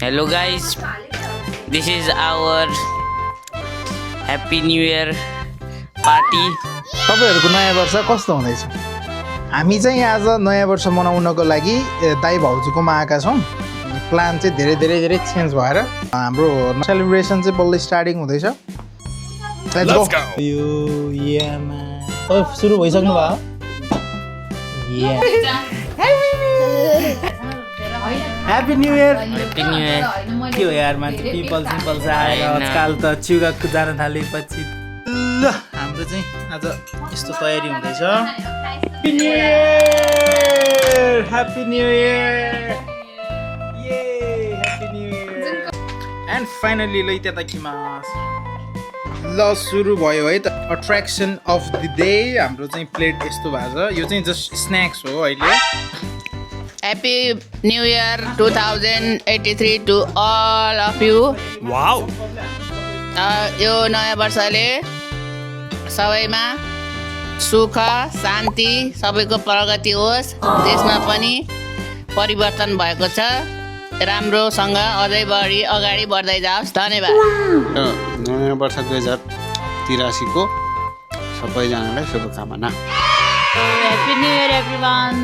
Hello guys, this is our Happy New Year party. तपाईहरुको नयाँ वर्ष कस्तो हुँदैछ? हामी चाहिँ आज नयाँ वर्ष मनाउनको लागि दाइ भाउजूकोमा आएका छौं। प्लान चाहिँ धेरै चेन्ज भएर हाम्रो सेलिब्रेसन चाहिँ बल्ल स्टार्टिङ हुँदैछ। Let's go. यो यामा सुरु भइसक्नु भयो? Happy New Year. Happy New Year. के हो यार मान्छे पिपल आएर आजकल त चिउगा जान थालेपछि ल हाम्रो चाहिँ आज यस्तो तयारी हुँदैछ। Happy New Year! Happy New Year! Yay! Happy New Year! And finally लैताकिमास ल सुरु भयो है त अट्र्याक्सन अफ द डे हाम्रो चाहिँ प्लेट यस्तो भएको छ। यो चाहिँ जस्ट स्न्याक्स हो अहिले। Happy New Year 2083 to all of you. Wow यो नयाँ वर्षले सबैमा सुख शान्ति सबैको प्रगति होस्। देशमा पनि परिवर्तन भएको छ, राम्रोसँग अझै बढी अगाडि बढ्दै जाओस्। धन्यवाद। नयाँ वर्ष 2083 को सबैजनालाई शुभकामना। Happy New Year everyone.